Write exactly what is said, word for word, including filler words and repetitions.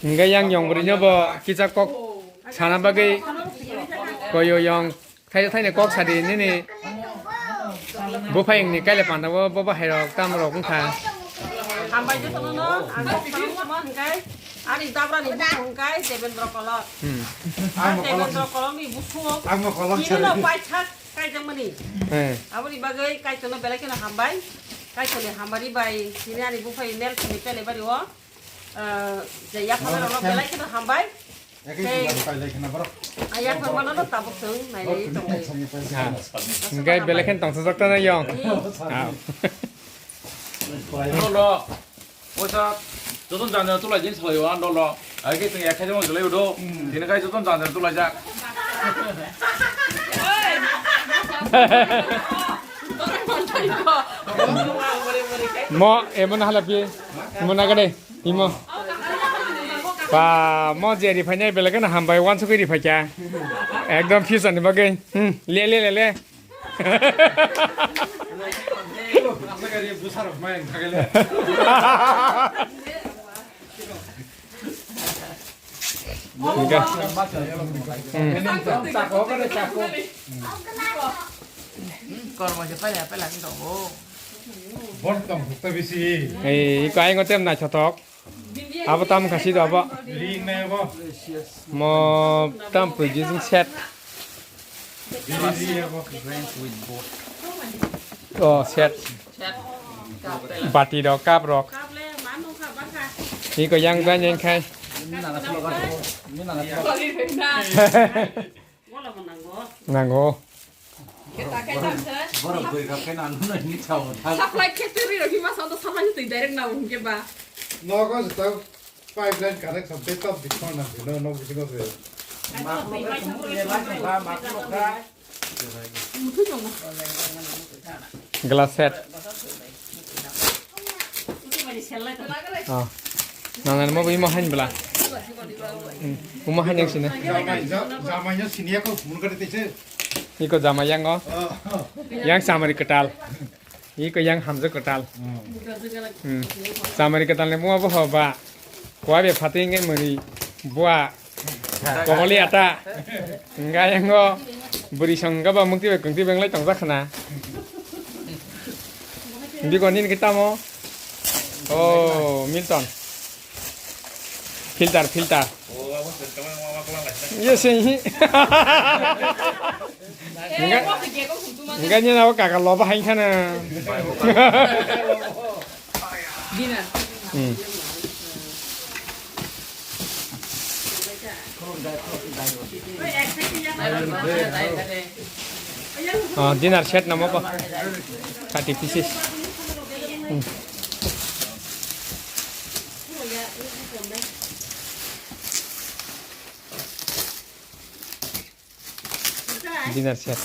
Hingke yang yong bwrwino bo kisa kok sana bagwi koyo yong thaio thaini kok sadi nini buphayungni kaila panda bo bo bahairok tamrok wngkha. Hambai jotono no, ang kok sana wngkha hingke ani dabrani buphang hingke Debendra Kolok. Hmm. Ang Debendra Kolokni buphang. Ang Kolok. Chini no paithak kaijakmani. He. Aboni bagwi Kaitorno belai kheno hambai. Kaitorni hamari bai chini ani buphai Nelson ni pele bari o. Ah, je yaphang rok belai kheno hambai. Tei, ah, yaphang mano no tabuk chwng nai tongwi. Ha. Hingke belai kheno tongthokjak tano yong. Hmm. Ha. Lo, lo. Osa, joton janja tulai jin salai wa, lo, lo. Ai ke teng ekhai jong jalai udo. Tini kai joton janja tulai jak. Mo, emo na hala pi. Mo na gade. Imo. Ba, mo je ri phainai belai kheno hambai wansugwi ri phaikha. Ekdom future ni bagwi. Hmm, le, le, le, le. Hingke. Hmm. Kormo se pele, pele ang tongo. Bon tong hukta bisi. Ei, iko aingo tem naithothok. Abo tam khasi do abo. Ring nai abo. Mo tam pui jising set. Ring nai abo. Oh, set. Bati rok, cup rok. Iko yang bai neng khai. Nango. Borok bwrwi rok khe nang nw nini chao thang. Supply khe twi rwi rok hima sa to supply twi direct na hum khe ba. Nogo jeta pipeline connection tei top di khona di no nok bisingo se. Glass set. Ah. Nang nang mo bui mo hain bela. Hmm. Mo hain yang sini. Jamai, ja-, jamai no sini ako mun kade tese. Iko jamai yang o. Oh. Yang samari ketal. Iko yang hamjak kwtal. Hmm. Chamari kwtal ni buma boho ba. Kuai be phatwi wngkhe mwrwi bua. Koboli ata. Wngkha yango bwrwi song wngkha ba mukti bai kwngtwi bai wngwi tongjak khna. Biko nini khe tamo? Oh, Milton. Filter, filter. Ye se hi. Enggak. Enggak, ni nawa kakak loba hain khana. Hmm. Ah, dinner set namo ko? Thirty pieces. Hmm. Dinner set.